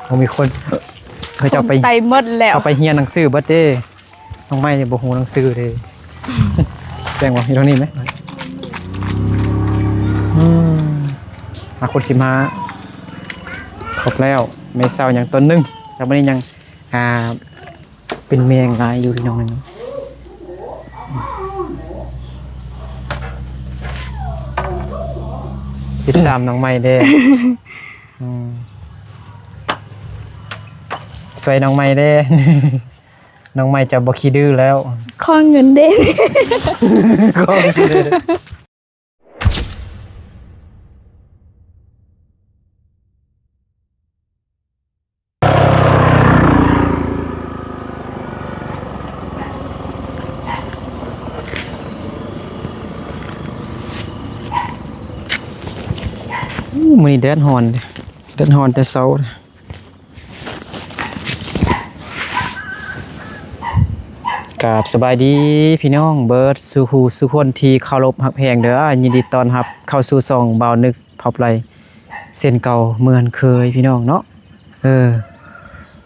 ບໍ່ມີຄົນ ເຂົາເຈົ້າໄປ ໄປໝົດແລ້ວ ເຂົາໄປຮຽນໜັງສືເບິດເດ້. ນ້ອງໄມ້ບໍ່ຮູ້ໜັງສືເດ້. ແຈ້ງວ່າຢູ່ທາງນີ້ໄໝ? ອືມ ຫາຄົນສິມາ ຄົບແລ້ວ. ໄມ້ເຊົາຍັງຕົ້ນໜຶ່ງ ແລ້ວບັດນີ້ຍັງ ອ່າ ເປັນແມງຫຼາຍຢູ່ພີ່ນ້ອງ. ຕິດຕາມນ້ອງໃໝ່ແດ່. ອືມ ຊ່ວຍນ້ອງໃໝ່ແດ່. ນ້ອງໃໝ່ຈະບໍ່ຂີ້ດື້ແລ້ວ. ຂໍເງິນເດ້. ຂໍເງິນເດ້. ໂອ້ ມື້ນີ້ແດດຮ້ອນ ແດດຮ້ອນແຕ່ເຊົ້າ. ກາບສະບາຍດີພີ່ນ້ອງເບິດສູ່ຜູ້ສູ່ຄົນທີ່ເຄົາລົບຮັກແພງເດີ. ຍິນດີຕ້ອນຮັບເຂົ້າສູ່ຊ່ອງບ່າວນຶກ ພັບໄລ ເຊັ່ນເກົ່າເໝືອນເຄີຍພີ່ນ້ອງເນາະ. ເອີ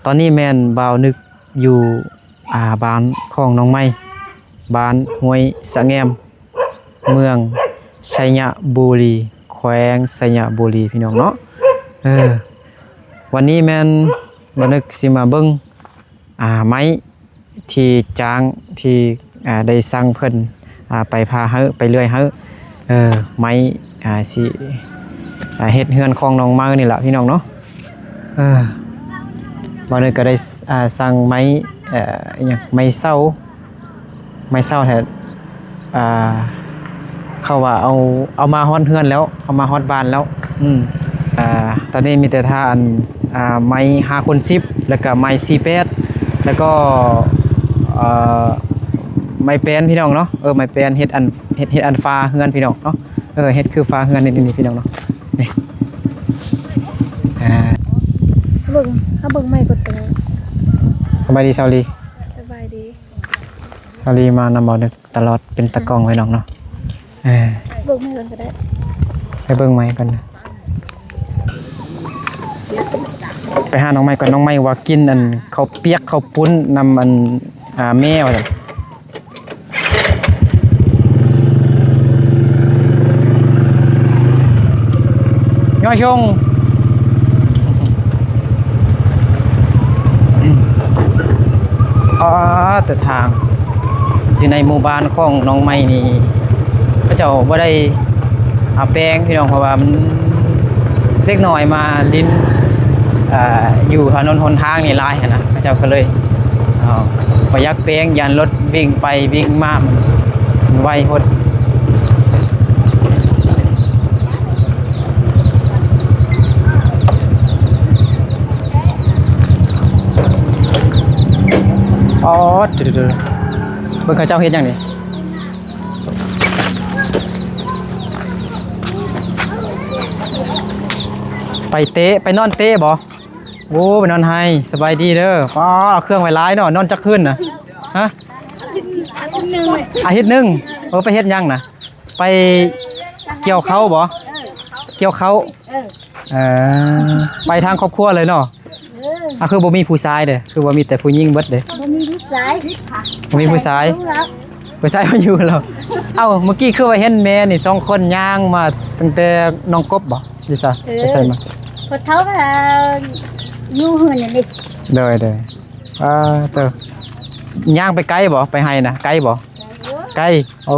ຕອນນີ້ແມ່ນບ່າວນຶກຢູ່ ອ່າ ບ້ານຂອງນ້ອງໃໝ່ ບ້ານຫ້ວຍສະແງມ ເມືອງໄຊຍະບູລີ ແຂວງໄຊຍະບູລີ ພີ່ນ້ອງເນາະ. ເອີ ວັນນີ້ແມ່ນບ່າວນຶກຊິມາເບິ່ງ ອ່າ ໄມ້ທີ່ຈ້າງ ທີ່ ອ່າ ໄດ້ສັ່ງເພິ່ນ ອ່າ ໄປຜ່າໃຫ້ ໄປເລື່ອຍໃຫ້ ເອີ ໄມ້ທີ່ ອ່າ ຊິ ອ່າ ເຮັດເຮືອນຂອງນ້ອງໃໝ່ນີ້ລະ ພີ່ນ້ອງເນາະ. ເອີ ບ່າວນຶກກະໄດ້ ອ່າ ສັ່ງໄມ້ ເອີ ອີ່ຫຍັງ ໄມ້ເສົາ ໄມ້ເສົາແທ້ ອ່າ ເຂົາວ່າເອົາ ເອົາມາຮອດເຮືອນແລ້ວ ເອົາມາຮອດບ້ານແລ້ວ. ອືມ ອ່າ ຕອນນີ້ມີແຕ່ຖ້າອັນ ອ່າ ໄມ້ຫ້າຄູນສິບ ແລ້ວກະໄມ້ສີ່ແປດ ແລ້ວກໍ ເອີ ໄມ້ແປ້ນ ພີ່ນ້ອງເນາະ. ເອີ ໄມ້ແປ້ນເຮັດອັນ ເຮັດ ເຮັດອັນຝາເຮືອນ ພີ່ນ້ອງເນາະ. ເອີ ເຮັດຄືຝາເຮືອນນີ້ ນີ້ ພີ່ນ້ອງເນາະ ນີ້. ອ່າ ເບິ່ງ ເຮົາເບິ່ງໃໝ່ກ່ອນກໍໄດ້. ສະບາຍດີ ສາວລີ. ສະບາຍດີ. ສາວລີມານຳບ່າວນຶກຕະຫຼອດ ເປັນຕາກ້ອງໄວ້ນ້ອງເນາະ. ເອີ ເບິ່ງໃໝ່ກ່ອນກໍໄດ້ ໄປເບິ່ງໃໝ່ກ່ອນ. ໄປຫານ້ອງໃໝ່ກ່ອນ. ນ້ອງໃໝ່ວ່າກິນອັນເຂົ້າປຽກເຂົ້າປຸ້ນນຳອັນ ອ່າ ແມ່ວ່າຊັ້ນ. ຍ້ອຍຊົງ. ອາ ແຕ່ທາງຢູ່ໃນໝູ່ບ້ານຂອງນ້ອງໃໝ່ນີ້ ເຂົາເຈົ້າບໍ່ໄດ້ ອາ ແປງ ພີ່ນ້ອງ ເພາະວ່າມັນ ເດັກນ້ອຍມາຫຼິ້ນ ເອີ ຢູ່ຖະໜົນຫົນທາງນີ້ຫຼາຍຫັ້ນນະ ເຂົາເຈົ້າກໍເລີຍ ເອີ ບໍ່ຢາກແປງ ຢ້ານລົດ ວິ່ງໄປວິ່ງມາ ມັນໄວໂພດ. ອໍ ເບິ່ງເຂົາເຈົ້າເຮັດຫຍັງນີ້ ໄປເຕະ ໄປນອນເຕະບໍ? ໂອ້ ໄປນອນໄຮ່. ສະບາຍດີເດີ. ປ້າ ເອົາເຄື່ອງໄວ້ຫຼາຍເນາະ. ນອນຈັກຄືນນະ? ຮະ? ອາທິດໜຶ່ງ. ອາທິດໜຶ່ງ? ເອີ ໄປເຮັດຫຍັງນະ? ໄປກ່ຽວເຂົ້າບໍ? ເອີ ກ່ຽວເຂົ້າ. ເອີ ເອີ ໄປທາງຄອບຄົວເລີຍເນາະ. ເອີ ອາ ຄືບໍ່ມີຜູ້ຊາຍເດ້? ຄືວ່າມີແຕ່ຜູ້ຍິງເບິດເດ້? ບໍ່ມີຜູ້ຊາຍ. ບໍ່ມີຜູ້ຊາຍ? ຜູ້ຊາຍບໍ່ຢູ່ແລ້ວ. ເອົ້າ ເມື່ອກີ້ຄືວ່າເຫັນແມ່ນີ້ສອງຄົນຍ່າງມາຕັ້ງແຕ່ໜອງກົບບໍ? ຢູ່ໃສ? ເອີ ໄປໃສມາ? ພໍ່ເຖົ້າ ເອີ ຢູ່ເຮືອນນີ້. ໂດຍ ໂດຍ. ອ່າ ເຈົ້າ ຍ່າງໄປໄກບໍ? ໄປໄຮ່ນະ ໄກບໍ? ໄກຢູ່ ໄກ. ໂອ້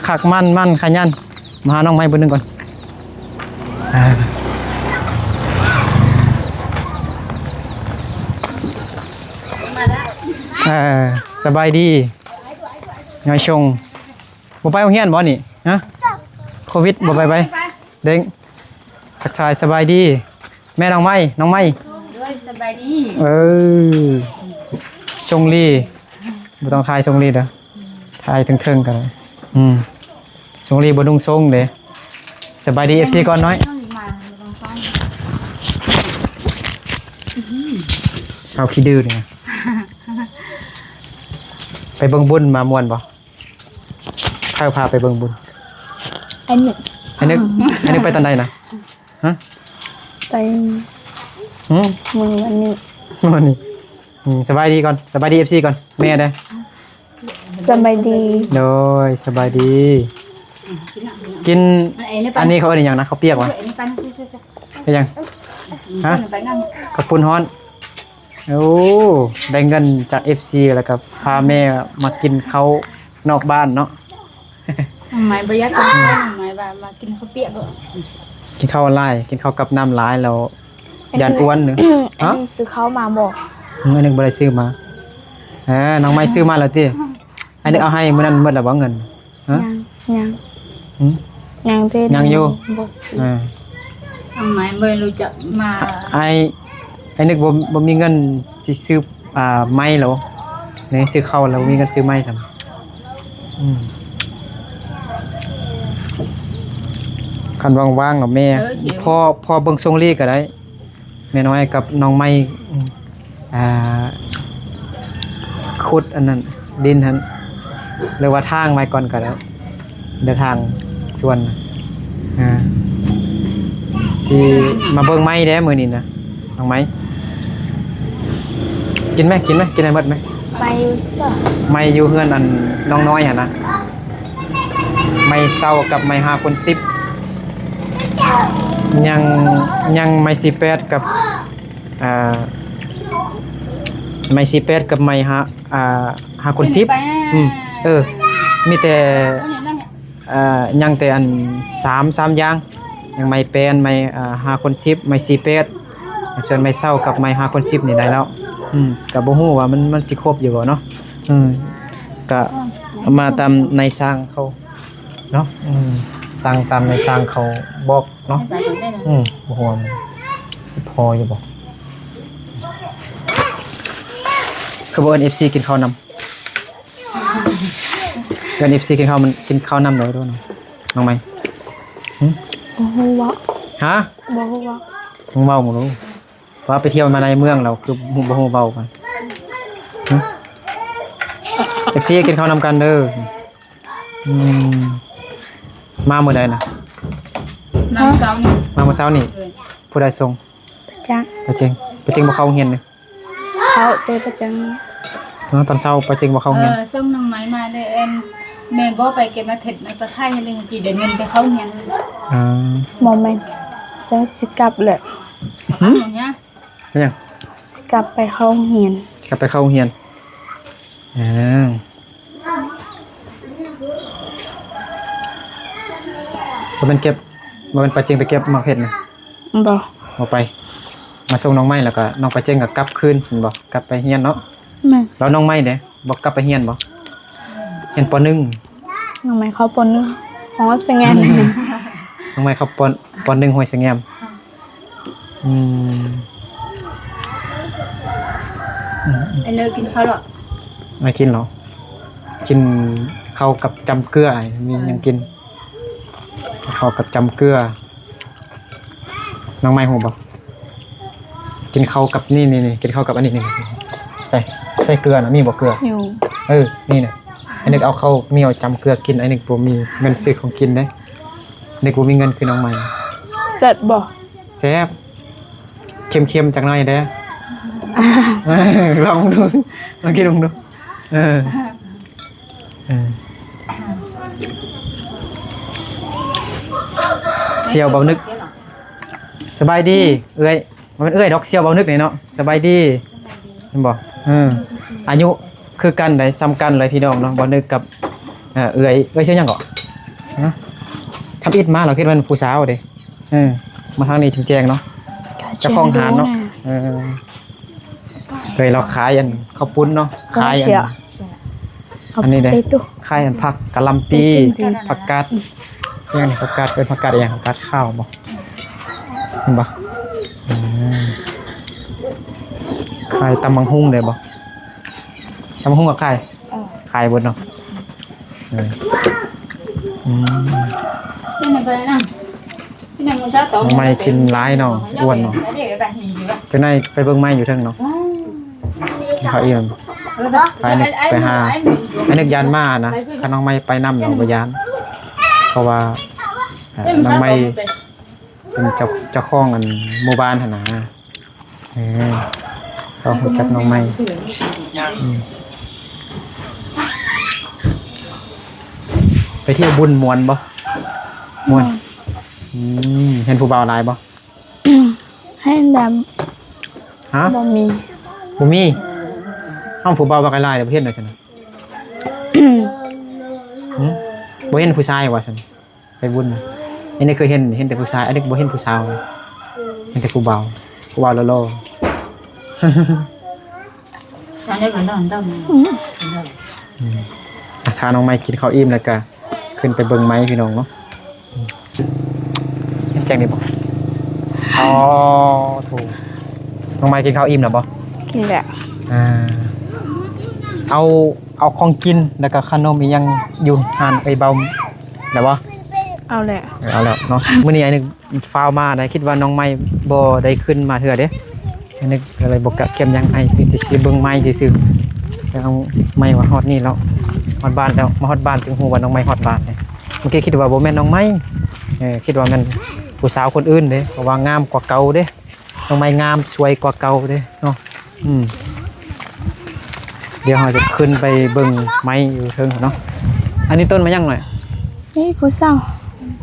ຄັກໆໆ ໝັ້ນໆ ຂະຫຍັນ. ມາຫານ້ອງໃໝ່ຜູ້ໜຶ່ງກ່ອນ. ເອີ ສະບາຍດີ ຍາຍຊົງ. ບໍ່ໄປໂຮງຮຽນບໍ່ນີ້? ຮະ? ໂຄວິດບໍ່ໄປ ໄປ ເດັກ. ທັກທາຍສະບາຍດີ ແມ່ນ້ອງໃໝ່ ນ້ອງໃໝ່. ໂດຍ ສະບາຍດີ. ເອີ ຊົງລີ ບໍ່ຕ້ອງຖ່າຍຊົງລີເດີ ຖ່າຍເທິງໆ ກໍໄດ້. ອືມ ຊົງລີບໍ່ນຸ່ງຊົງເດ້. ສະບາຍດີ ເອັຟຊີ ກ່ອນນ້ອຍ. ສາວຂີ້ດື້ນີ້ ໄປເບິ່ງບຸນມາມ່ວນບໍ່? ໃຜພາໄປເບິ່ງບຸນ? ອັນນີ້ ອັນນີ້ ອັນນີ້ໄປຕອນໃດນະ? ຮະ? ໄປ ຫືມ? ມື້ວັນນີ້ ມື້ວັນນີ້ ອືມ ສະບາຍດີກ່ອນ ສະບາຍດີ ເອັຟຊີ ກ່ອນ ແມ່ເດ້. ສະບາຍດີ ໂດຍ ສະບາຍດີ. ກິນ ອັນນີ້ເຂົາເອີ້ນຫຍັງນະ? ເຂົ້າປຽກຫວາ? ເຮັດຫຍັງ? ຮະ? ເຂົ້າປຸ້ນຮ້ອນ. ໂອ້ ໄດ້ເງິນຈາກ ເອັຟຊີ ແລ້ວກໍພາແມ່ມາກິນເຂົ້ານອກບ້ານເນາະ. ນ້ອງໄມ້ບໍ່ຢາກກິນເຂົ້າ ນ້ອງໄມ້ວ່າມາກິນເຂົ້າປຽກເນາະ. ກິນເຂົ້າຫຼາຍ ກິນເຂົ້າກັບນ້ຳຫຼາຍແລ້ວຢ້ານອ້ວນ. ອັນນີ້ ຮະ? ຊື້ເຂົ້າມາບໍ່? ອືມ ອັນນີ້ບໍ່ໄດ້ຊື້ມາ. ເອີ ນ້ອງໄມ້ຊື້ມາແລ້ວຕິ? ອັນນີ້ເອົາໃຫ້ມື້ນັ້ນໝົດແລ້ວບໍ່ເງິນ? ຮະ? ຍັງ ຍັງ ຫືມ? ຍັງເດ້ ຍັງຢູ່ ບໍ່ຊື້. ເອີ ນ້ອງໄມ້ບໍ່ຮູ້ຈັກມາ ອ້າຍ ອ້າຍນຶກບໍ່ ບໍ່ມີເງິນຊິຊື້ ອ່າ ໄມ້ແລ້ວ ນີ້ຊື້ເຂົ້າແລ້ວບໍ່ມີເງິນຊື້ໄມ້ຊ້ຳ. ອືມ ຄັນວ່າງໆ ເນາະແມ່ ເອີ ຊິ ພໍ່ ພໍ່ເບິ່ງຊົງລີ້ກໍໄດ້. ແມ່ນ້ອຍກັບນ້ອງໄມ້ ອືມ ອ່າ ຂຸດອັນນັ້ນ ດິນຫັ້ນ ຫຼືວ່າຖາງໄວ້ກ່ອນກໍໄດ້ ເດີນທາງສວນ. ອ່າ ຊິມາເບິ່ງໄມ້ເດ້ມື້ນີ້ນະ ນ້ອງໄມ້. ກິນໄໝ? ກິນໄໝ? ກິນໃຫ້ໝົດໄໝ? ໄມ້ຢູ່ໃສ? ໄມ້ຢູ່ເຮືອນອັນນ້ອງນ້ອຍຫັ້ນນະ. ໄມ້ເຊົາກັບໄມ້ຫ້າຄູນສິບ ຍັງ ຍັງໄມ້ສີ່ແປດກັບ ອ່າ ໄມ້ສີ່ແປດກັບໄມ້ຫ້າ ອ່າ ຫ້າຄູນສິບ. ອືມ ເອີ ມີແຕ່ ອ່າ ຍັງແຕ່ອັນສາມ ສາມຢ່າງ ຍັງໄມ້ແປນ ໄມ້ ອ່າ ຫ້າຄູນສິບ ໄມ້ສີ່ແປດ ສ່ວນໄມ້ເຊົາກັບໄມ້ຫ້າຄູນສິບນີ້ໄດ້ແລ້ວ. ອືມ ກໍບໍ່ຮູ້ວ່າມັນ ມັນຊິຄົບຢູ່ບໍ່ເນາະ. ເອີ ກໍມາຕາມນາຍຊ່າງເຂົາເນາະ. ອືມ ສັ່ງຕາມນາຍຊ່າງເຂົາບອກເນາະ. ອືມ ບໍ່ຮູ້ວ່າມັນຊິພໍຢູ່ບໍ່. ຄືບໍ່ເອີ້ນເອັຟຊີກິນເຂົ້ານຳ? ເອີ້ນເອັຟຊີກິນເຂົ້າ ມັນກິນເຂົ້ານຳໂດຍ ໂດຍ ນ້ອງໄມ້. ຫຶ? ບໍ່ຮູ້ເວົ້າ. ຮະ? ບໍ່ຮູ້ເວົ້າ. ມຶງເວົ້າບໍ່ຮູ້ ວ່າໄປທ່ຽວມາໃນເມືອງແລ້ວຄືບໍ່ຮູ້ເວົ້າກັນ. ຫຶ? ເອັຟຊີກິນເຂົ້ານຳກັນເດີ. ອືມ ມາມື້ໃດນະ? ມາມື້ເຊົ້ານີ້. ມາມື້ເຊົ້ານີ້. ເອີ ຜູ້ໃດສົ່ງ? ປາຈັງ. ປາເຈັງ. ປາເຈັງບໍ່ເຂົ້າໂຮງຮຽນເດ? ເຂົ້າແຕ່ປາຈັງ. ເອີ ຕອນເຊົ້າປາເຈັງບໍ່ເຂົ້າໂຮງຮຽນ. ເອີ ສົ່ງນ້ອງໄມ້ມາເດ້. ແມ່ນບໍ່ໄປເກັບມາເຜັດມາຕະໄຄເຮັດຫຍັງຈີ ໄດ້ເງິນໄປເຂົ້າໂຮງຮຽນ. ອໍ ບໍ່ແມ່ນ ເຈົ້າຊິກັບແຫຼະ. ຫຶ? ຫຍັງ? ເປັນຫຍັງ? ຊິກັບໄປເຂົ້າໂຮງຮຽນ. ກັບໄປເຂົ້າໂຮງຮຽນ. ເອີ ບໍ່ແມ່ນເກັບ ບໍ່ແມ່ນປາເຈັງໄປເກັບໝາກເຜັດນະ? ບໍ່ ບໍ່ໄປ. ມາສົ່ງນ້ອງໄມ້ ແລ້ວກໍນ້ອງປາເຈັງກໍກັບຄືນແມ່ນບໍ່? ກັບໄປຮຽນເນາະ. ແມ່ນ. ແລ້ວນ້ອງໄມ້ເດ ບໍ່ກັບໄປຮຽນບໍ່? ຮຽນ ປໍໜຶ່ງ. ນ້ອງໄມ້ເຂົ້າ ປໍໜຶ່ງ ຮອດສະແງມ. ນ້ອງໄມ້ເຂົ້າ ປໍໜຶ່ງ ຫ້ວຍສະແງມ. ອືມ ອືມ ໄອ້ເລີກິນເຂົ້າແລ້ວ? ໄອ້ກິນແລ້ວ ກິນເຂົ້າກັບຈຳເກືອ. ມີຫຍັງກິນ? ເຂົ້າກັບຈຳເກືອ. ນ້ອງໄມ້ຮູ້ບໍ່? ກິນເຂົ້າກັບ ນີ້ໆໆ ກິນເຂົ້າກັບອັນນີ້ ນີ້ ໃສ່ ໃສ່ເກືອນະ. ມີບໍ່ເກືອ? ຢູ່. ເອີ ນີ້ນະ. ໄອ້ນຶກເອົາເຂົ້າໝຽວຈຳເກືອກິນ. ໄອ້ນຶກບໍ່ມີເງິນຊື້ຂອງກິນເດ້. ນຶກບໍ່ມີເງິນຄືນ້ອງໄມ້. ແຊບບໍ່? ແຊບ ເຄັມໆ ຈັກໜ້ອຍເດ້. ລອງເບິ່ງດູ ລອງກິນເບິ່ງດູ. ເອີ ເອີ ສ່ຽວເບົານຶກ. ສະບາຍດີເອື້ອຍ. ບໍ່ແມ່ນເອື້ອຍດອກ ສ່ຽວເບົານຶກນີ້ເນາະ. ສະບາຍດີ. ສະບາຍດີ. ເຫັນບໍ່? ເອີ ອາຍຸຄືກັນໃດ໋ ສ່ຳກັນເລີຍພີ່ນ້ອງເນາະ. ເບົານຶກກັບ ເອີ ເອື້ອຍ ເອື້ອຍຊື່ຫຍັງເກາະ? ຮະ? ທຳອິດມາ ລາວຄິດວ່າເປັນຜູ້ສາວເດ້. ເອີ ມາທາງນີ້ແຈ້ງໆເນາະ. ເຈົ້າຂອງຮ້ານເນາະ. ເອີ ເອື້ອຍລາວຂາຍອັນເຂົ້າປຸ້ນເນາະ. ຂາຍອັນ ອັນນີ້ເດ້ ຂາຍອັນຜັກກະຫຼ່ຳປີ ຜັກກາດ ຫຍັງນີ້ ຜັກກາດ ເອີ້ນຜັກກາດຫຍັງ? ຜັກກາດຂາວບໍ່? ເຫັນບໍ່? ເອີ ຂາຍຕຳບັກຫຸ່ງໄດ້ບໍ່? ຕຳບັກຫຸ່ງກໍຂາຍ. ເອີ ຂາຍເບິດເນາະ. ເອີ ອືມ ໄມ້ກິນຫຼາຍເນາະ ອ້ວນເນາະ. ຈັ່ງໃດໄປເບິ່ງໄມ້ຢູ່ເທິງເນາະ. ເຂົາອີ່ມ ໄປນຶກ ໄປຫາ ໄປນຶກຢ້ານໝານະ. ຄັນນ້ອງໄມ້ໄປນຳເນາະ ບໍ່ຢ້ານ ເພາະວ່າ ເອີ ນ້ອງໄມ້ ເປັນເຈົ້າ ເຈົ້າຂອງອັນໝູ່ບ້ານຫັ້ນນະ. ເອີ ເຂົາຮູ້ຈັກນ້ອງໃໝ່. ອືມ ໄປທ່ຽວບຸນມ່ວນບໍ່? ມ່ວນ. ມ່ວນ. ອືມ ເຫັນຜູ້ບ່າວຫຼາຍບໍ່? ເຫັນແຕ່ ຮະ? ບໍ່ມີ ບໍ່ມີ. ເອົ້າ ຜູ້ບ່າວບັກຫຼາຍໆ ບໍ່ເຫັນວ່າຊັ້ນນະ? ຫຶ? ບໍ່ເຫັນຜູ້ຊາຍວ່າຊັ້ນ ໄປບຸນນະ. ອັນນີ້ເຄີຍເຫັນ ເຫັນແຕ່ຜູ້ຊາຍ ອັນນີ້ບໍ່ເຫັນຜູ້ສາວນະ ເຫັນແຕ່ຜູ້ບ່າວ ຜູ້ບ່າວຫຼໍ່ໆ. ອັນນີ້ກໍນອນເຈົ້ານະ. ອືມ ອືມ ອ່ະ ຖ້ານ້ອງໃໝ່ກິນເຂົ້າອີ່ມແລ້ວກໍຂຶ້ນໄປເບິ່ງໃໝ່ ພີ່ນ້ອງເນາະ. ເຫັນແຈ້ງນີ້ບໍ່? ອໍ ໂທ້ ນ້ອງໃໝ່ກິນເຂົ້າອີ່ມແລ້ວບໍ່? ກິນແລ້ວ. ອ່າ ເອົາ ເອົາຂອງກິນ ແລ້ວກໍຂະໜົມອີ່ຫຍັງຢູ່ຮ້ານເອື້ອຍເບົາແລ້ວບໍ່? ເອົາແລ້ວ. ເອີ ເອົາແລ້ວເນາະ. ມື້ນີ້ອ້າຍນຶກຟ້າວມາໄດ໋ ຄິດວ່ານ້ອງໃໝ່ບໍ່ໄດ້ຂຶ້ນມາເທື່ອເດ້. ອ້າຍນຶກກໍເລີຍບໍ່ກະກຽມຫຍັງ ອ້າຍນຶກຊິເບິ່ງໃໝ່ຊື່ໆ. ແລ້ວໃໝ່ວ່າຮອດນີ້ແລ້ວ ຮອດບ້ານແລ້ວ ມາຮອດບ້ານຈຶ່ງຮູ້ວ່ານ້ອງໃໝ່ຮອດບ້ານ. ເມື່ອກີ້ຄິດວ່າບໍ່ແມ່ນນ້ອງໃໝ່ ເອີ ຄິດວ່າແມ່ນຜູ້ສາວຄົນອື່ນເດ້ ເພາະວ່າງາມກວ່າເກົ່າເດ້. ນ້ອງໃໝ່ງາມສວຍກວ່າເກົ່າເດ້ເນາະ. ອືມ ດຽວເຮົາຈະຂຶ້ນໄປເບິ່ງໃໝ່ຢູ່ເທິງເນາະ. ອັນນີ້ຕົ້ນໝາກຫຍັງນ້ອຍ? ນີ້ຜູ້ສາວ.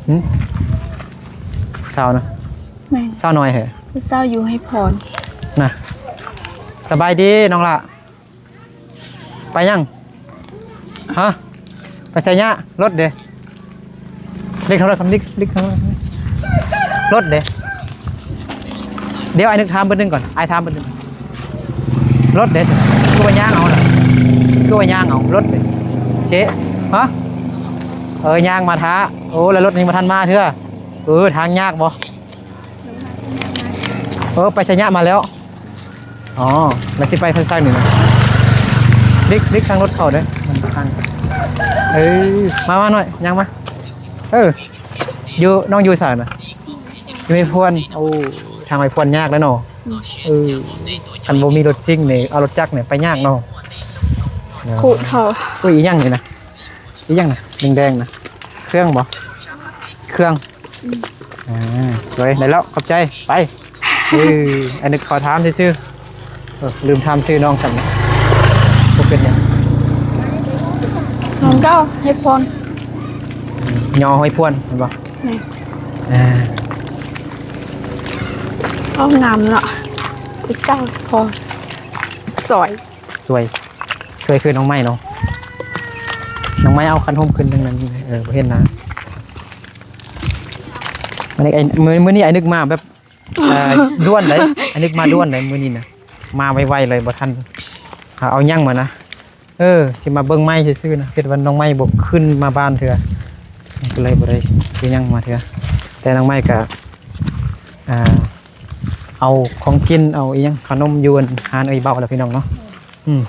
ຫຶ? ຜູ້ສາວນະ? ແມ່ນ. ສາວນ້ອຍແທ້. ຜູ້ສາວຢູ່ໃຫ້ພອນນະ. ສະບາຍດີນ້ອງຫຼ້າ. ໄປຫຍັງ? ຮະ? ໄປໃສຍະ? ລົດເດ? ລິກເຂົ້າລົດ ລິກ ລິກເຂົ້າລົດ ລົດເດ? ດຽວອ້າຍນຶກຖາມເບີໜຶ່ງກ່ອນ ອ້າຍຖາມເບີໜຶ່ງ. ລົດເດ? ຄືວ່າຍ່າງເອົານະ? ຄືວ່າຍ່າງເອົາລົດເດ? ເຊະ ຮະ? ເອີ ຍ່າງມາຖ້າ. ໂອ້ ແລ້ວລົດຍັງບໍ່ທັນມາເທື່ອ. ເອີ ທາງຍາກບໍ່? ເອີ ໄປໄຊຍະມາແລ້ວ. ອໍ ແລ້ວຊິໄປທາງຊ້າຍນີ້ນະ. ລິກ ລິກທາງລົດເຂົ້າເດີ້ ມັນທາງ. ເອີ ມາ ມາໜ້ອຍ ຍ່າງມາ. ເອີ ຢູ່ ນ້ອງຢູ່ໃສນະ? ຢູ່ໄມ້ພວນ. ໂອ້ ທາງໄມ້ພວນຍາກແລ້ວເນາະ. ເອີ ຄັນບໍ່ມີລົດຊິງນີ້ ເອົາລົດຈັກນີ້ໄປຍາກເນາະ. ຂູດເຂົ້າ. ອຸ້ຍ ອີຫຍັງນີ້ນະ? ອີຫຍັງນະ ແດງໆນະ? ເຄື່ອງບໍ່? ເຄື່ອງ. ອືມ ອ່າ ສວຍ ໄດ້ແລ້ວ ຂອບໃຈ. ໄປ. ເອີ ອັນນີ້ຂໍຖາມຊື່ໆ. ເອີ ລືມຖາມຊື່ນ້ອງຊ້ຳ. ບໍ່ເປັນຫຍັງ. ນ້ອງເຈົ້າ ເຮັດພອນ. ຍໍຫ້ອຍພວນ ແມ່ນບໍ່? ແມ່ນ. ອ່າ ເອົາງາມເນາະ ຜູ້ສາວພໍສວຍ. ສວຍ ສວຍຄືນ້ອງໄມ້ເນາະ. ນ້ອງໄມ້ເອົາຄັນຮົ່ມຂຶ້ນທາງນັ້ນ. ເອີ ບໍ່ເຫັນໜ້າ. ມື້ນີ້ອ້າຍ ມື້ ມື້ນີ້ອ້າຍນຶກມາແບບ ເອີ ດ່ວນເດ້. ອ້າຍນຶກມາດ່ວນເດ້ມື້ນີ້ນະ. ມາໄວໆເລີຍ ບໍ່ທັນ ເອົາຫຍັງມານະ. ເອີ ຊິມາເບິ່ງໄມ້ຊື່ໆນະ. ຄິດວ່ານ້ອງໄມ້ບໍ່ຂຶ້ນມາບ້ານເທື່ອ ກໍເລີຍບໍ່ໄດ້ຊື້ຫຍັງມາເທື່ອ. ແຕ່ນ້ອງໄມ້ກະ ອ່າ ເອົາຂອງກິນ ເອົາອີຫຍັງ ຂະໜົມຢູ່ອັນຮ້ານເອື້ອຍເບົາແລ້ວ ພີ່ນ້ອງເນາະ. ອືມ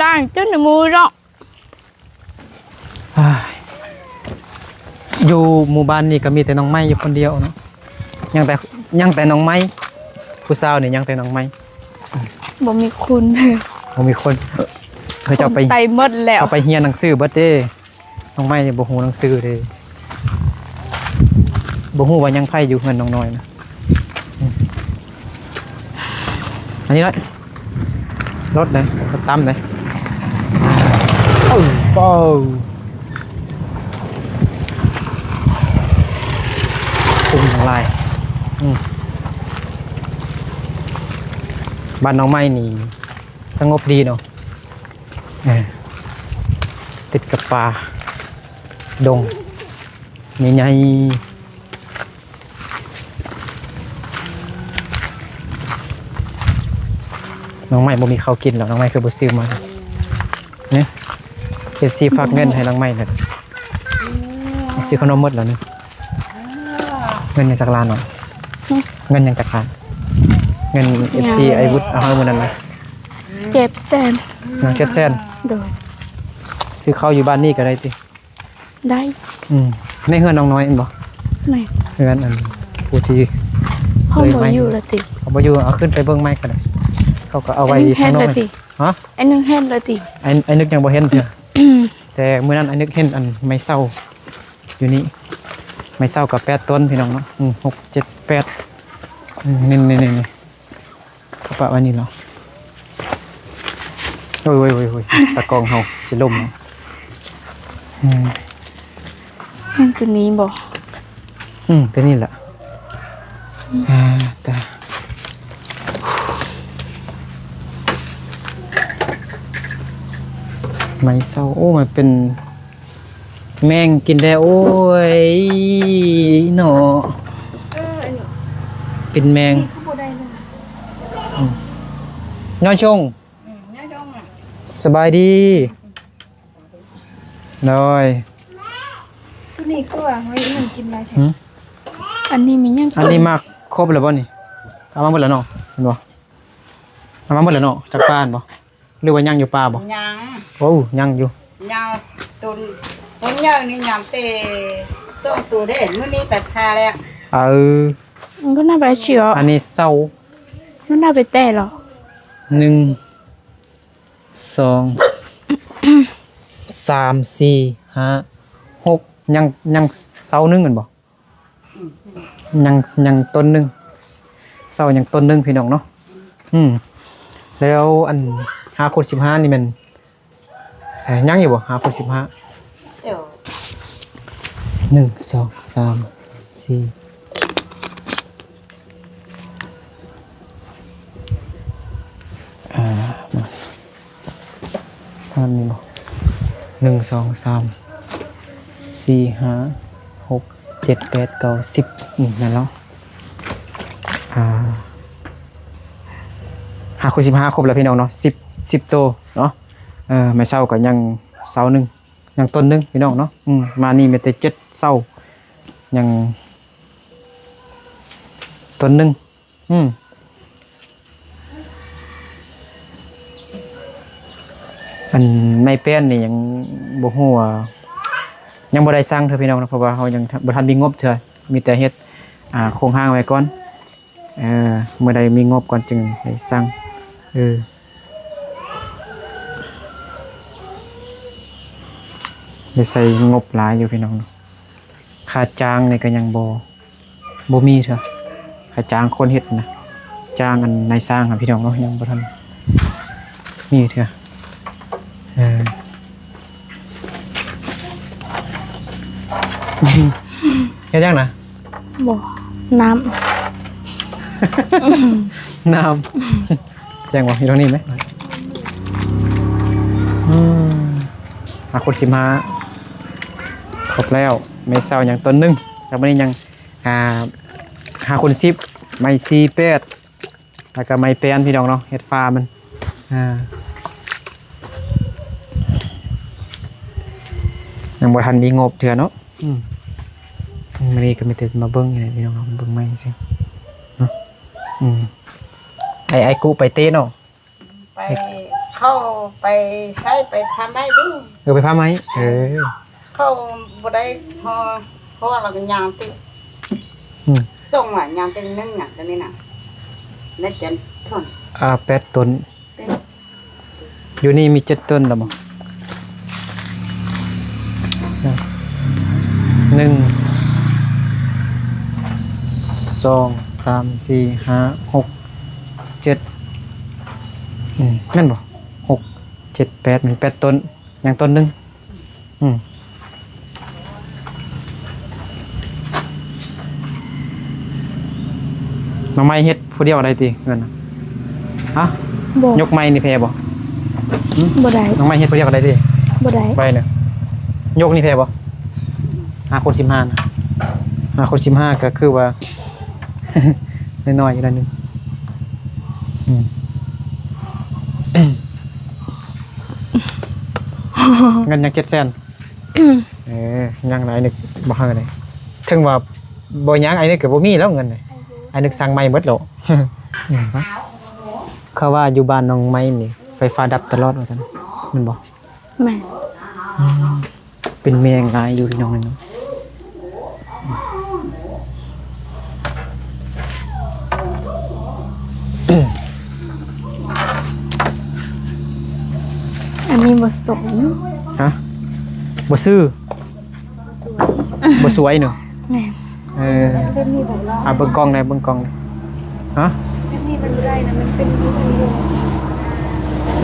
ລ້າງຈົນໝູເນາະ. ຢູ່ໝູ່ບ້ານນີ້ກໍມີແຕ່ນ້ອງໄມ້ຢູ່ຄົນດຽວເນາະ. ຍັງແຕ່ ຍັງແຕ່ນ້ອງໄມ້ ຜູ້ສາວນີ້ຍັງແຕ່ນ້ອງໄມ້. ບໍ່ມີຄົນ ບໍ່ມີຄົນ. ເຂົາເຈົ້າໄປ ໄປໝົດແລ້ວ ເຂົາໄປຮຽນໜັງສືເບິດເດ້. ນ້ອງໄມ້ບໍ່ຮູ້ໜັງສືເດ້. ບໍ່ຮູ້ວ່າຍັງໃຜຢູ່ເຮືອນນ້ອງນ້ອຍນະ. ອັນນີ້ເນາະ ລົດເດ້ ລົດຕຳເດ້. ເອີ ເອີ ກຸ້ງຫຼາຍ. ອືມ ບ້ານນ້ອງໄມ້ນີ້ສະຫງົບດີເນາະ. ເອີ ຕິດກັບປ່າດົງໃຫຍ່ໆ. ນ້ອງໄມ້ບໍ່ມີເຂົ້າກິນແລ້ວ ນ້ອງໄມ້ຄືບໍ່ຊື້ມານີ້. ເອັຟຊີຝາກເງິນໃຫ້ນ້ອງໄມ້ແລ້ວ ຊື້ຂະໜົມໝົດແລ້ວນີ້. ເງິນຍັງຈັກລ້ານເນາະ? ຫຶ? ເງິນຍັງຈັກລ້ານ? ເງິນເອັຟຊີ ຍັງ ໄອ້ວຸດເອົາໃຫ້ມື້ນັ້ນນະ ເຈັດແສນ. ຍັງເຈັດແສນ. ໂດຍ. ຊື້ເຂົ້າຢູ່ບ້ານນີ້ກໍໄດ້ຕິ? ໄດ້. ອືມ ໃນເຮືອນນ້ອງນ້ອຍແມ່ນບໍ່? ແມ່ນ. ເຮືອນອັນຜູ້ທີ່ເຂົາບໍ່ຢູ່ລະຕິ? ເຂົາບໍ່ຢູ່ ເອົາຂຶ້ນໄປເບິ່ງໃໝ່ກໍໄດ້. ເຂົາກໍເອົາໄວ້ທາງນອກ. ໄອ້ນຶກເຫັນລະຕິ? ຮະ? ໄອ້ນຶກເຫັນລະຕິ? ໄອ້ ໄອ້ນຶກຍັງບໍ່ເຫັນເທື່ອ. ແຕ່ມື້ນັ້ນໄອ້ນຶກເຫັນອັນໄມ້ເສົາຢູ່ນີ້. ໄມ້ເຊົາກໍແປດຕົ້ນພີ່ນ້ອງເນາະ ອືມ ຫົກ ເຈັດ ແປດ ອືມ ນີ້ໆໆ ເອົາປະໄວ້ນີ້ເນາະ ໂອ້ຍໆໆ ຕາກ້ອງເຮົາຊິລົ້ມເນາະ ອືມ ແມ່ນຕົວນີ້ບໍ່? ອືມ ຕົວນີ້ແຫຼະ ອ່າ ຕາ ໄມ້ເຊົາ ໂອ້ ມັນເປັນ ແມງກິນແດ່ ໂອ້ຍເນາະ ເອີ ອັນນີ້ ເປັນແມງ ນີ້ຄືບໍ່ໄດ້ເລີຍ ອືມ ນ້ອຍຊົງ ອືມ ນ້ອຍຊົງ ສະບາຍດີ ໂດຍ ຕົວນີ້ຄືວ່າເຮົາຍັງກິນຫຼາຍແທ້ ຫື ອັນນີ້ມີຫຍັງ ອັນນີ້ໝາກຄົບແລ້ວບໍ່ນີ້? ເອົາມາໝົດແລ້ວເນາະ ແມ່ນບໍ່? ເອົາມາໝົດແລ້ວເນາະ ຈາກປ່າຫັ້ນບໍ່? ຫຼືວ່າຍັງຢູ່ປ່າບໍ່? ຍັງ ໂອ້ ຍັງຢູ່ ຍັງ ຕົນ ຕົນໃຫຍ່ນີ້ຍາມແຕ່ສອງໂຕເດ້ ມື້ນີ້ໄປຜ່າແລ້ວ ເອີ ມັນກໍໜ້າໄປເຊຍ ອັນນີ້ເຊົາ ມັນໜ້າໄປແຕ່ເນາະ ໜຶ່ງ ສອງ ສາມ ສີ່ ຫ້າ ຫົກ ຍັງ ຍັງເຊົາໜຶ່ງແມ່ນບໍ່? ອືມ ຍັງ ຍັງຕົ້ນໜຶ່ງ ເຊົາຍັງຕົ້ນໜຶ່ງພີ່ນ້ອງເນາະ ອືມ ແລ້ວອັນຫ້າຄູນສິບຫ້ານີ້ແມ່ນ ເອີ ຍັງຢູ່ບໍ່ ຫ້າຄູນສິບຫ້າ ດຽວ ໜຶ່ງ ສອງ ສາມ ສີ່ ອ່າ ມາ ອັນນີ້ບໍ່ ໜຶ່ງ ສອງ ສາມ ສີ່ ຫ້າ ຫົກ ເຈັດ ແປດ ເກົ້າ ສິບ ອືມ ນັ້ນແຫຼະ ອ່າ ຫ້າຄູນສິບຫ້າ ຄົບແລ້ວພີ່ນ້ອງເນາະ ສິບ ສິບໂຕເນາະ ເອີ ໄມ້ເຊົາກໍຍັງເຊົາໜຶ່ງ ຍັງຕົ້ນໜຶ່ງພີ່ນ້ອງເນາະ ອືມ ມານີ້ມີແຕ່ເຈັດເຊົາ ຍັງຕົ້ນໜຶ່ງ ອືມ ອັນໄມ້ແປ້ນນີ້ຍັງບໍ່ຮູ້ວ່າ ຍັງບໍ່ໄດ້ສັ່ງເທື່ອພີ່ນ້ອງເນາະ ເພາະວ່າເຮົາຍັງ ບໍ່ທັນມີງົບເທື່ອ ມີແຕ່ເຮັດ ອ່າ ໂຄງຮ່າງໄວ້ກ່ອນ ເອີ ເມື່ອໃດມີງົບກ່ອນຈຶ່ງໄດ້ສັ່ງ ເອີ ໄດ້ໃຊ້ງົບຫຼາຍຢູ່ພີ່ນ້ອງເນາະ ຄ່າຈ້າງນີ້ກໍຍັງບໍ່ ບໍ່ມີເທື່ອ ຄ່າຈ້າງຄົນເຮັດນະ ຈ້າງອັນນາຍຊ່າງຫັ້ນພີ່ນ້ອງເນາະ ຍັງບໍ່ທັນມີເທື່ອ ເອີ ເຮັດຫຍັງນະ? ບໍ່ ນ້ຳ ນ້ຳ ສະແດງວ່າຢູ່ທາງນີ້ແມ ອືມ ຫ້າຄູນສິບຫ້າ ຄົບແລ້ວ ໄມ້ເຊົາຍັງຕົ້ນໜຶ່ງ ແລ້ວບັດນີ້ຍັງ ອ່າ ຫ້າຄູນສິບ ໄມ້ສີ່ແປດ ແລ້ວກໍໄມ້ແປ້ນພີ່ນ້ອງເນາະ ເຮັດຝາມັນ ອ່າ ຍັງບໍ່ທັນມີງົບເທື່ອເນາະ ອືມ ມື້ນີ້ກໍມີແຕ່ມາເບິ່ງນີ້ແຫຼະພີ່ນ້ອງເນາະ ເບິ່ງໄມ້ຊື່ເນາະ ອືມ ໄອ້ ໄອ້ກຸໄປເຕະເນາະ ໄປ ເຂົາໄປໃຊ້ໄປພາໄມ້ເດ້ ເອີ ໄປພາໄມ້ ເອີ ເຂົາບໍ່ໄດ້ພໍ ພໍແລ້ວກໍຍາງຕິ ອືມ ສົ່ງວ່າຍາງຕິໜຶ່ງນະ ຕົວນີ້ນະ ໄດ້ເຈັດຕົ້ນ ອ່າ ແປດຕົ້ນ ເປັນ ຢູ່ນີ້ມີເຈັດຕົ້ນແລ້ວບໍ່? ໜຶ່ງ ສອງ ສາມ ສີ່ ຫ້າ ຫົກ ເຈັດ ອືມ ແມ່ນບໍ່? ຫົກ ເຈັດ ແປດ ແມ່ນແປດຕົ້ນ ຍັງຕົ້ນໜຶ່ງ ອືມ ນ້ອງໄມ້ເຮັດຜູ້ດຽວໄດ້ຕິເຮືອນນະ? ຮະ? ບໍ່ ຍົກໄມ້ນີ້ແພ້ບໍ່? ຫື? ບໍ່ໄດ້ ນ້ອງໄມ້ເຮັດຜູ້ດຽວກໍໄດ້ຕິ? ບໍ່ໄດ້ ບໍ່ໄດ້ເນາະ ຍົກນີ້ແພ້ບໍ່? ຫ້າຄູນສິບຫ້ານະ ຫ້າຄູນສິບຫ້າກໍຄືວ່າ ນ້ອຍໆຢູ່ໜ້ອຍໜຶ່ງ ອືມ ເງິນຍັງເຈັດແສນ ເອີ ຍັງຫຼາຍນຶກບໍ່ເຮີໄດ ເຖິງວ່າບໍ່ຍັງ ໄອ້ນຶກກໍບໍ່ມີແລ້ວເງິນ ໄອ້ນຶກສັ່ງໃໝ່ໝົດແລ້ວ ເຂົາວ່າຢູ່ບ້ານນ້ອງໄມ້ນີ້ໄຟຟ້າດັບຕະຫຼອດວ່າຊັ້ນ ແມ່ນບໍ່? ແມ່ນ ອືມ ເປັນແມງຫຼາຍຢູ່ພີ່ນ້ອງເນາະ ອັນນີ້ບໍ່ສົມ ຮະ? ບໍ່ຊື່ ບໍ່ສວຍ ບໍ່ສວຍເນາະ ແມ່ນ ເອີ ແບບນີ້ບໍ່ລອງ ອ່າ ເບິ່ງກ້ອງແດ່ ເບິ່ງກ້ອງແດ່ ຮະ ແບບນີ້ມັນບໍ່ໄດ້ນະ ມັນເປັນຢູ່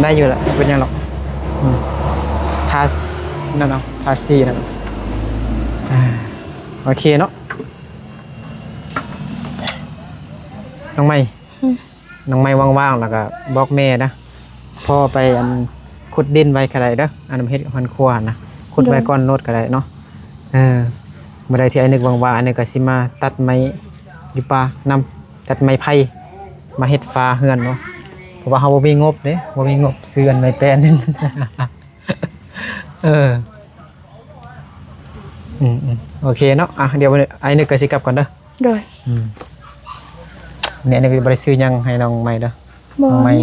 ໄດ້ຢູ່ແຫຼະ ບໍ່ເປັນຫຍັງດອກ ອືມ ທາ ນັ້ນເອົາ ທາສີນັ້ນ ອ່າ ໂອເຄເນາະ ນ້ອງໃໝ່ ອືມ ນ້ອງໃໝ່ວ່າງໆ ແລ້ວກໍບອກແມ່ນະ ພໍ່ໄປອັນຂຸດດິນໄວ້ກໍໄດ້ເດີ ອັນເຮັດເຮືອນຄົວຫັ້ນນະ ຂຸດໄວ້ ໂດຍ ກ່ອນໂລດກໍໄດ້ເນາະ ເອີ ມື້ໃດທີ່ອ້າຍນຶກວ່າງໆ ອ້າຍນຶກກໍຊິມາຕັດໄມ້ຢູ່ປ່ານຳ ຕັດໄມ້ໄຜ່ມາເຮັດຝາເຮືອນເນາະ ເພາະວ່າເຮົາບໍ່ມີງົບເດ້ ບໍ່ມີງົບຊື້ອັນໄມ້ແປ້ນ ເອີ ອືມໆ ໂອເຄເນາະ ອ່ະ ດຽວອ້າຍນຶກກໍຊິກັບກ່ອນເດີ ໂດຍ ອືມ ນີ້ອ້າຍນຶກບໍ່ໄດ້ຊື້ຫຍັງໃຫ້ນ້ອງໃໝ່ເດີ ນ້ອງໃໝ່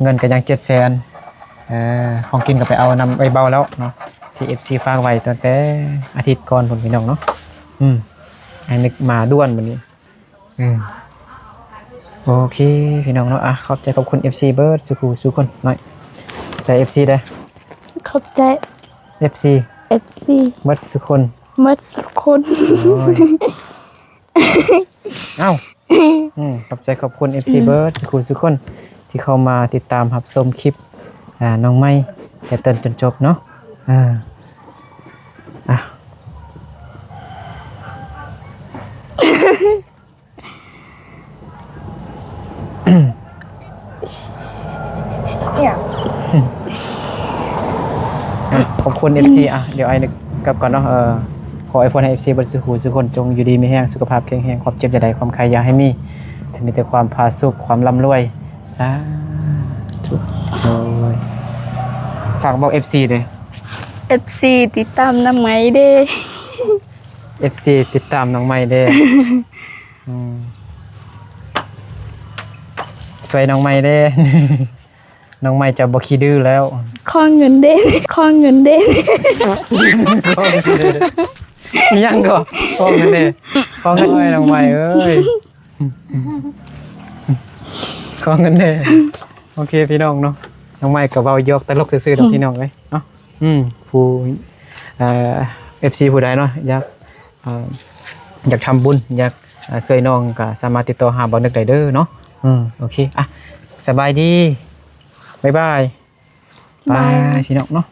ເງິນກໍຍັງເຈັດແສນ ເອີ ຂອງກິນກໍໄປເອົານຳເອື້ອຍເບົາແລ້ວເນາະ ທີ່ເອັຟຊີຝາກໄວ້ຕັ້ງແຕ່ອາທິດກ່ອນພຸ້ນ ພີ່ນ້ອງເນາະ ອືມ ອ້າຍນຶກມາດ່ວນມື້ນີ້ ອືມ ໂອເຄ ພີ່ນ້ອງເນາະ ອ່ະ ຂອບໃຈຂອບຄຸນເອັຟຊີເບິດສູ່ຜູ້ສູ່ຄົນເນາະ ໃຈເອັຟຊີເດີ ຂອບໃຈເອັຟຊີ ເອັຟຊີ ເບິດສູ່ຄົນ ເບິດສູ່ຄົນ ໂອ້ຍ ເອົ້າ ອືມ ຂອບໃຈຂອບຄຸນເອັຟຊີ ອືມ ເບິດສູ່ຜູ້ສູ່ຄົນ ທີ່ເຂົ້າມາຕິດຕາມຮັບຊົມຄລິບ ອ່າ ນ້ອງໃໝ່ ແຕ່ຕົ້ນຈົນຈົບເນາະ ອ່າ ອ່ະ ຂອບຄຸນເອັຟຊີ ອ່ະ ດຽວອ້າຍນຶກກັບກ່ອນເນາະ ເອີ ຂໍອວຍພອນໃຫ້ເອັຟຊີເບິດສູ່ຜູ້ສູ່ຄົນ ຈົ່ງຢູ່ດີມີແຮງ ສຸຂະພາບແຂງແຮງ ຄວາມເຈັບຢ່າໄດ້ ຄວາມໄຂ້ຢ່າໃຫ້ມີ ໃຫ້ມີແຕ່ຄວາມຜາສຸກ ຄວາມລ່ຳລວຍ ສາທຸ ໂດຍ ຝາກບອກເອັຟຊີເດ້ ເອັຟຊີຕິດຕາມນ້ອງໃໝ່ເດ້ ເອັຟຊີຕິດຕາມນ້ອງໃໝ່ເດ້ ອືມ ຊ່ວຍນ້ອງໃໝ່ເດ້ ນ້ອງໃໝ່ຈະບໍ່ຂີ້ດື້ແລ້ວ ຂໍເງິນເດ້ ຂໍເງິນເດ້ ຂໍເງິນເດ້ ອີຫຍັງກໍ ຂໍເງິນເດ້ ຂໍເງິນແດ່ ນ້ອງໃໝ່ເອີຍ ຂໍເງິນແດ່ ໂອເຄ ພີ່ນ້ອງເນາະ ນ້ອງໃໝ່ກໍເວົ້າຢອກຕະຫຼົກຊື່ໆດອກ ອືມ ພີ່ນ້ອງເອີຍເນາະ ອືມ ຜູ້ ເອີ ເອັຟຊີຜູ້ໃດເນາະ ຢາກ ເອີ ຢາກທຳບຸນ ຢາກ ເອີ ຊ່ວຍນ້ອງ ກໍສາມາດຕິດຕໍ່ຫາບ່າວນຶກໄດ້ເດີເນາະ ເອີ ໂອເຄ ອ່ະ ສະບາຍດີ ບາຍບາຍ ບາຍ ບາຍ ພີ່ນ້ອງເນາະ.